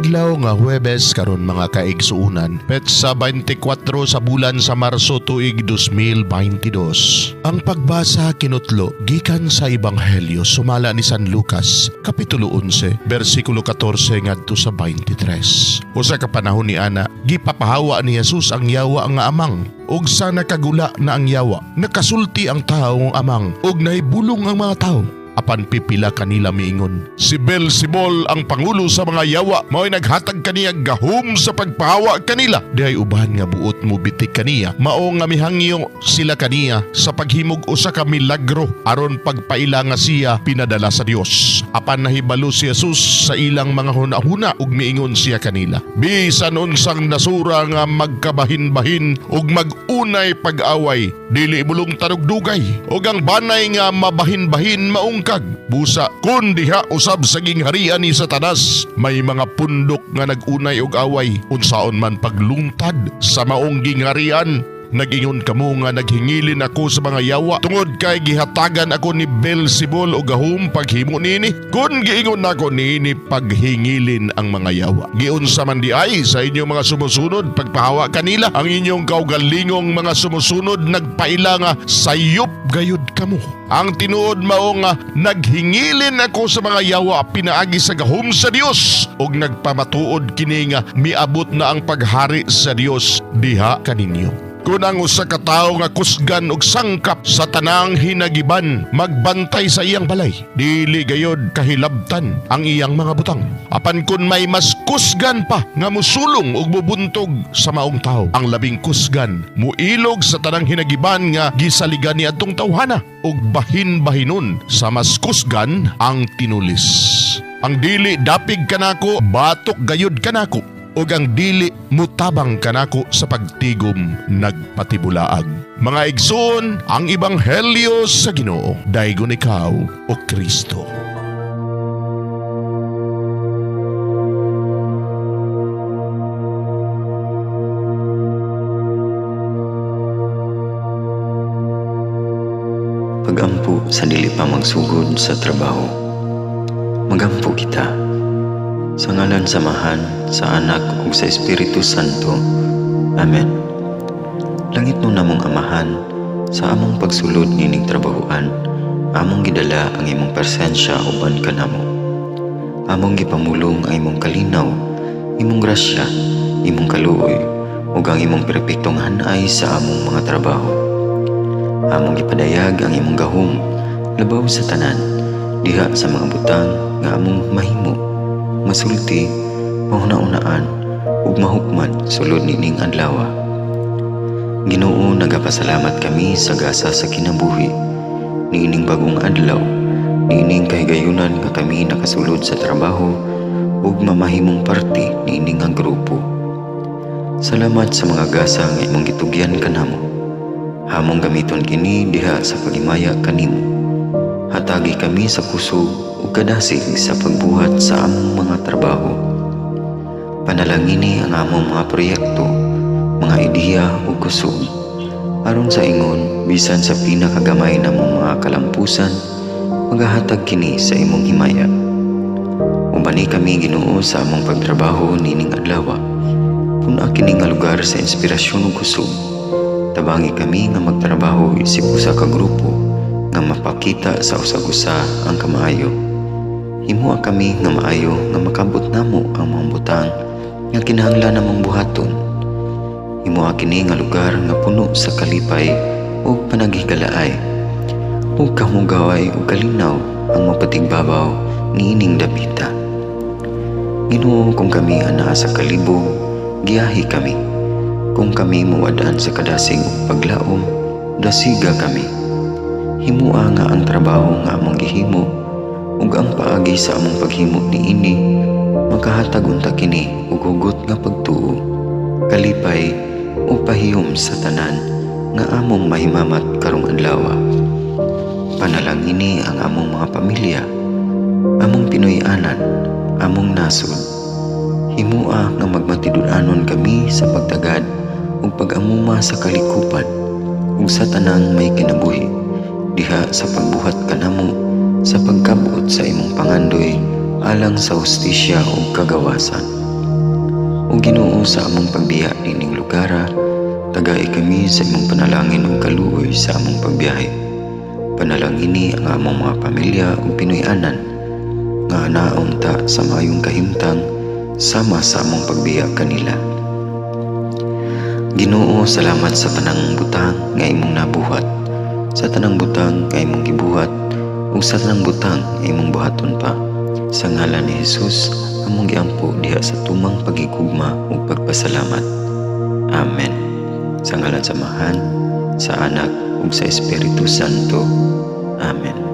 Adlaw nga Huwebes karon, mga kaigsuunan, petsa 24 sa bulan sa Marso, tuig 2022. Ang pagbasa kinutlo gikan sa Ebanghelyo sumala ni San Lucas, kapitulo 11, bersikulo 14 ngadto sa 23. Usa ka panahon ni ana, gipapahawa ni Jesus ang yawa nga amang, ug sa nakagula na ang yawa, nakasulti ang tawo ang amang ug nahibulong ang mga tawo. Apan pipila kanila miingon, "Si Beelzebul, ang pangulo sa mga yawa, mao'y naghatag kaniya gahom sa pagpahawa kanila." Dihay uban nga buot mo bitik kaniya, mao nga mihangyo sila kaniya sa paghimog usa ka milagro aron pagpaila nga siya pinadala sa Dios. Apan nahibalo si Jesus sa ilang mga hunahuna ug miingon siya kanila, "Bisan unsang nasura nga magkabahin-bahin ug mag-unay pag-away, dili mulungtad og dugay, ug ang banay nga mabahin-bahin maungkag. Busa kun diha usab sa gingharian ni Satanas may mga pundok nga nag-unay og away, unsaon man paglungtad sa maong gingharian? Nagingon kamo nga naghingilin ako sa mga yawa tungod kay gihatagan ako ni Beelzebul og gahom paghimo niini. Kun giingon nako niini paghingilin ang mga yawa, giunsa man diay sa inyong mga sumusunod pagpahawa kanila? Ang inyong kaugalingong mga sumusunod nagpaila nga sayop gayud kamo. Ang tinuod mao nga naghingilin ako sa mga yawa pinaagi sa gahom sa Dios, ug nagpamatuod kini nga miabot na ang paghari sa Dios diha kaninyo. Kung ang usa ka tawo nga kusgan og sangkap sa tanang hinagiban magbantay sa iyang balay, dili gayod kahilabtan ang iyang mga butang. Apan kun may mas kusgan pa nga musulong ug mubuntog sa maong tawo, ang labing kusgan muilog sa tanang hinagiban nga gisaligan ni adtong tawhana, ug bahin-bahinon sa mas kusgan ang tinulis. Ang dili dapig kanako, batok gayud kanako, ug ang dili mutabang kanako sa pagtigom, nagpatibulaag." Mga igsoon, ang ebanghelyo sa Ginoo. Daygon ikaw, o Kristo. Pagampo sa dili pa magsugod sa trabaho. Magampo kita. Sa ngalan sa Amahan, sa Anak ug sa Espiritu Santo. Amen. Langitnon namong Amahan, sa among pagsulod nining trabahoan, among gidala ang imong presensya uban kanamo. Among gipamulong ang imong kalinaw, imong grasya, imong kaluoy, ug ang imong perpektong hanay sa among mga trabaho. Among gipadayag ang imong gahom labaw sa tanan diha sa mga butang nga among mahimo, masulti, mahuna-unaan ug mahukman sulod nining adlaw. Ginoo, nagapasalamat kami sa gasa sa kinabuhi niining bagong adlaw, niining kahigayunan nga kami nakasulod sa trabaho ug mamahimong parte niini nga grupo. Salamat sa mga gasa nga imong gitugyan kanamo. Among gamiton kini diha sa paghimaya kanimo. Hatagi kami sa kusog ug kadasig sa pagbuhat sa among mga trabaho. Panalangini ang among mga proyekto, mga ideya ug kusog. Aron sa ingon, bisan sa pinakagamay namong mga kalampusan, magahatag kini sa imong himaya. Ubani kami, Ginoo, sa among pagtrabaho nining adlaw. Pun-a kini nga lugar sa inspirasyon ug kusog. Tabangi kami nga magtrabaho isip usa ka grupo nga mapakita sa usag-usa ang kamaayo. Himoa kami nga maayo nga makabot namo ang mga butang nga kinahanglan namong buhaton. Himoa kini nga lugar nga puno sa kalipay ug panaghigalaay, ug kahugaway ug kalinaw ang mapatigbabaw niining dapita. Ginoo, kung kami anaa sa kalibog, giyahi kami. Kung kami mawad-an sa kadasig ug paglaom, dasiga kami. Himua nga ang trabaho nga among gihimo ug ang paagi sa among paghimo niini makahatag unta kini og hugot nga pagtuo, kalipay ug pahiyom sa tanan nga among mahimamat karong adlaw. Panalangini ang among mga pamilya, among Pinoy-anan, among nasod. Himua nga magmatinud-anon kami sa pagtagad ug pag-amuma sa kalikupan ug sa tanang may kinabuhi diha sa pagbuhat kanamo sa pagkabot sa imong pangandoy alang sa hustisya ug kagawasan. O Ginoo, sa among pagbiya niining lugara, tagai kami sa imong panalangin ug kaluoy sa among pagbiyahe. Panalangini ang among mga pamilya ug Pinoy-anan nga anaon ta sa maayong kahimtang sama sa among pagbiya kanila. Ginoo, salamat sa tanang butang nga imong nabuhat, sa tanang butang nga imong gibuhat, ug sa tanang butang nga imong buhaton pa. Sa ngalan ni Jesus, among giampo diha sa tumang paghigugma ug pagpasalamat. Amen. Sa ngalan sa Amahan, sa Anak ug sa Espiritu Santo. Amen.